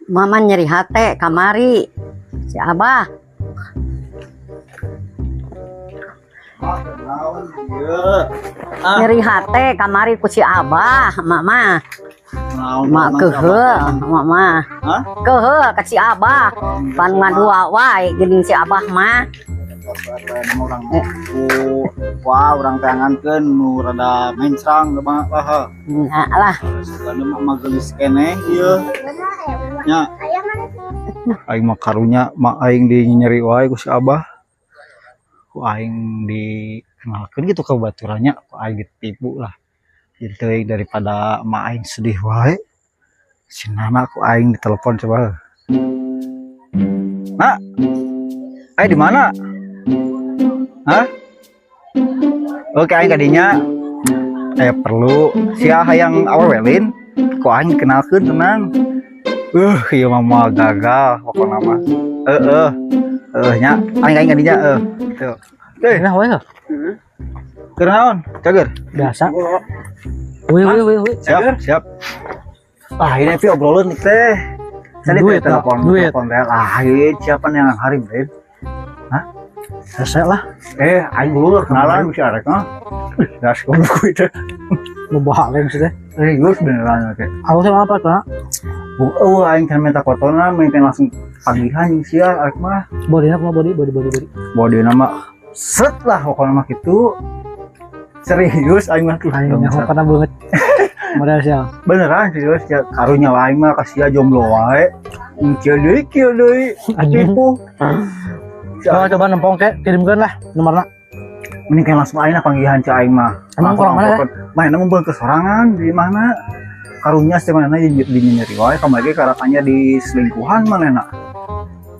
Mama nyeri hate kamari. Si Abah. Ah. Nyeri hate kamari ku si Abah, Mama. Mak keuheuh, Mama. Hah? Keuheuh ka si Abah. Pan ngadua wae geuning si Abah mah. Orang ku wah urang teangankeun nu rada mencrang mah lah. Nah lah. Sugana mah magelis keneh ieu. Nya. Aing mah karunya mak aing di nyeri wae ku si Abah. Ku aing dikenalkeun gitu ke baturannya, ku aing ditipu lah. Gitu daripada mak aing sedih wae. Si Nana ku aing ditelepon coba. Nak, aing di mana? Hah? Oke, aing kadinya perlu sia hayang awewe lin, ku aing dikenalkeun tenang. Ieu mah moal gagal pokona mah. Heeh. Heeh nya, aing aing kadinya heuh. Tuh. Eh, Nah, wae. Keur naon? Cager. Biasa. Wih, wih, wih, wih. Siap, siap. Ah, ini pi obrolan nih teh. Tadi Duit, teh telepon, duit. Telepon teh. Ah, ieu siapa yang hari Bren? Hah? Hese lah. Eh, aing dulu kenalan si Arek mah. Das goblok itu. Lu bahaleng sih teh. Serius beneran oke. Aku sih apa tuh? Oh, aing kan minta fotona, minta langsung pagihan jeung sia arek mah. Body aku mah body, body, body, body. Body nama set lah pokoknya mah gitu. Serius aing mah tuh. Aing nyaho karena banget. Modal sial. Beneran serius ya karunya aing mah kasih jomblo wae. Kieu deui kieu deui. Anjing. Tipu. Coba coba nempong kek, kirimkan lah nomorna. Mending kayak langsung aing lah panggihan cai aing mah. Emang Langsung kurang mana, angkot. Mana mau ke sorangan di mana? Karunya sih mana di nyeri wae kamari karatannya di selingkuhan mana nak.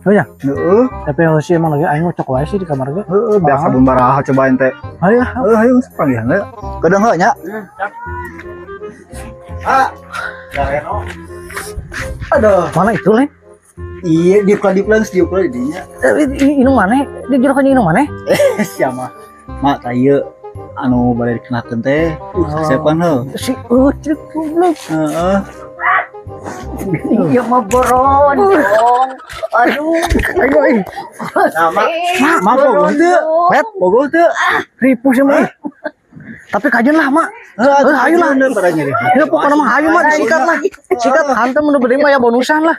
Oh ya, Heeh, tapi sih emang lagi aing ngocok wae sih di kamar ge. heeh biasa baraha coba ente. Ayo, Heeh, ayo panggihan we. Kadang heuh nya. Ah. Aduh, mana itu lain? Iya, diuk lah, diuk lah dinya. Ini mana? Di jero kan ini mana? Siapa? Mak tah ieu anu bade dikenalkeun teh. Siapa heuh? Si Ucuk goblok. Heeh. Iya mah borondong. Aduh. Ayo, ayo. Nah, mak, mak bogoh teu? Pet, bogoh teu? Ripuh sih mah. Tapi kajian lah, Mak. Heuh, ayo lah. pada nyeri. Ya pokoknya mah ayo Mak disikat lah. Sikat hantem nu beureum mah ya bonusan lah.